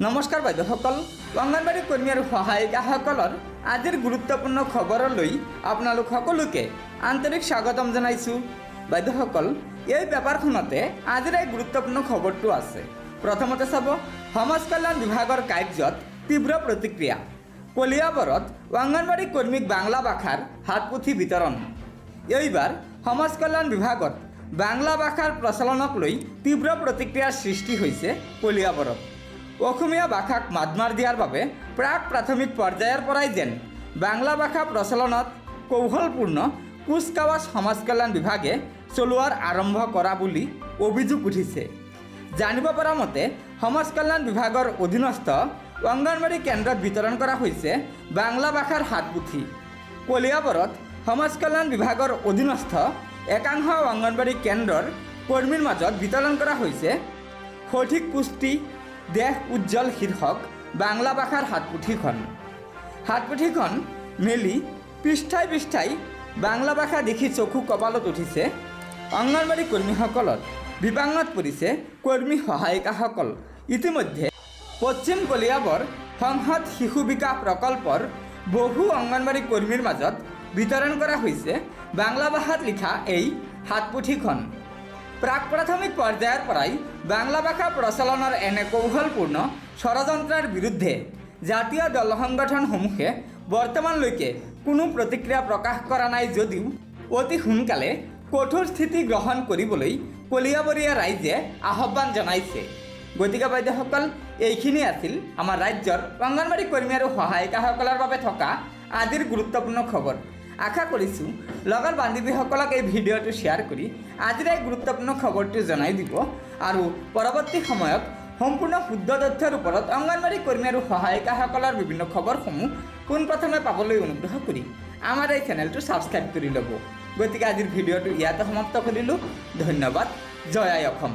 নমস্কাৰ বাইদেউসকল, অংগনবাড়ী কৰ্মী আৰু সহায়িকাসকলৰ আজিৰ গুৰুত্বপূৰ্ণ খবৰলৈ আপোনালোক সকলোকে আন্তৰিক স্বাগতম জনাইছোঁ। বাইদেউসকল, এই পেপাৰখনতে আজিৰ এই গুৰুত্বপূৰ্ণ খবৰটো আছে। প্ৰথমতে চাব, সমাজ কল্যাণ বিভাগৰ কাৰ্যত তীব্ৰ প্ৰতিক্ৰিয়া। কলিয়াবৰত অংগনবাড়ী কৰ্মীক বাংলা ভাষাৰ হাতপুথি বিতৰণ। এইবাৰ সমাজ কল্যাণ বিভাগত বাংলা ভাষাৰ প্ৰচলনক লৈ তীব্ৰ প্ৰতিক্ৰিয়াৰ সৃষ্টি হৈছে কলিয়াবৰত। অসমীয়া ভাষাক মাতমাৰ দিয়াৰ বাবে প্ৰাক প্ৰাথমিক পৰ্যায়ৰ পৰাই যেন বাংলা ভাষা প্ৰচলনত কৌশলপূৰ্ণ কুচকাৱাজ সমাজ কল্যাণ বিভাগে চলোৱাৰ আৰম্ভ কৰা বুলি অভিযোগ উঠিছে। জানিব পৰা মতে, সমাজ কল্যাণ বিভাগৰ অধীনস্থ অংগনবাড়ী কেন্দ্ৰত বিতৰণ কৰা হৈছে বাংলা ভাষাৰ হাতপুথি। কলিয়াবৰত সমাজ কল্যাণ বিভাগৰ অধীনস্থ একাংশ অংগনবাড়ী কেন্দ্ৰৰ কৰ্মীৰ মাজত বিতৰণ কৰা হৈছে সঠিক পুষ্টি দেহ উজ্জ্বল শীৰ্ষক বাংলা ভাষাৰ হাতপুথিখন। হাতপুথিখন মেলি পৃষ্ঠাই পৃষ্ঠাই বাংলা ভাষা দেখি চকু কপালত উঠিছে অংগনবাড়ী কৰ্মীসকলৰ। বিপাঙত পৰিছে কৰ্মী সহায়িকাসকল। ইতিমধ্যে পশ্চিম কলিয়াবৰ সংহত শিশু বিকাশ প্ৰকল্পৰ বহু অংগনবাড়ী কৰ্মীৰ মাজত বিতৰণ কৰা হৈছে বাংলা ভাষাত লিখা এই হাতপুথিখন। প্ৰাক প্ৰাথমিক পৰ্যায়ৰ পৰাই বাংলা ভাষা প্ৰচলনৰ এনে কৌশলপূৰ্ণ ষড়যন্ত্ৰৰ বিৰুদ্ধে জাতীয় দল সংগঠনসমূহে বৰ্তমানলৈকে কোনো প্ৰতিক্ৰিয়া প্ৰকাশ কৰা নাই যদিও অতি সোনকালে কঠোৰ স্থিতি গ্ৰহণ কৰিবলৈ কলিয়াবৰীয়া ৰাইজে আহ্বান জনাইছে। গতিকে বাইদেউসকল, এইখিনি আছিল আমাৰ ৰাজ্যৰ অংগনবাড়ী কৰ্মী আৰু সহায়িকাসকলৰ বাবে থকা আজিৰ গুৰুত্বপূৰ্ণ খবৰ। আশা কৰিছোঁ লগৰ বান্ধৱীসকলক এই ভিডিঅ'টো শ্বেয়াৰ কৰি আজিৰ এই গুৰুত্বপূৰ্ণ খবৰটো জনাই দিব আৰু পৰৱৰ্তী সময়ত সম্পূৰ্ণ শুদ্ধ তথ্যৰ ওপৰত অংগনবাড়ী কৰ্মী আৰু সহায়িকাসকলৰ বিভিন্ন খবৰসমূহ পোনপ্ৰথমে পাবলৈ অনুগ্ৰহ কৰি আমাৰ এই চেনেলটো ছাবস্ক্ৰাইব কৰি ল'ব। গতিকে আজিৰ ভিডিঅ'টো ইয়াতে সমাপ্ত কৰিলোঁ। ধন্যবাদ। জয় আই অসম।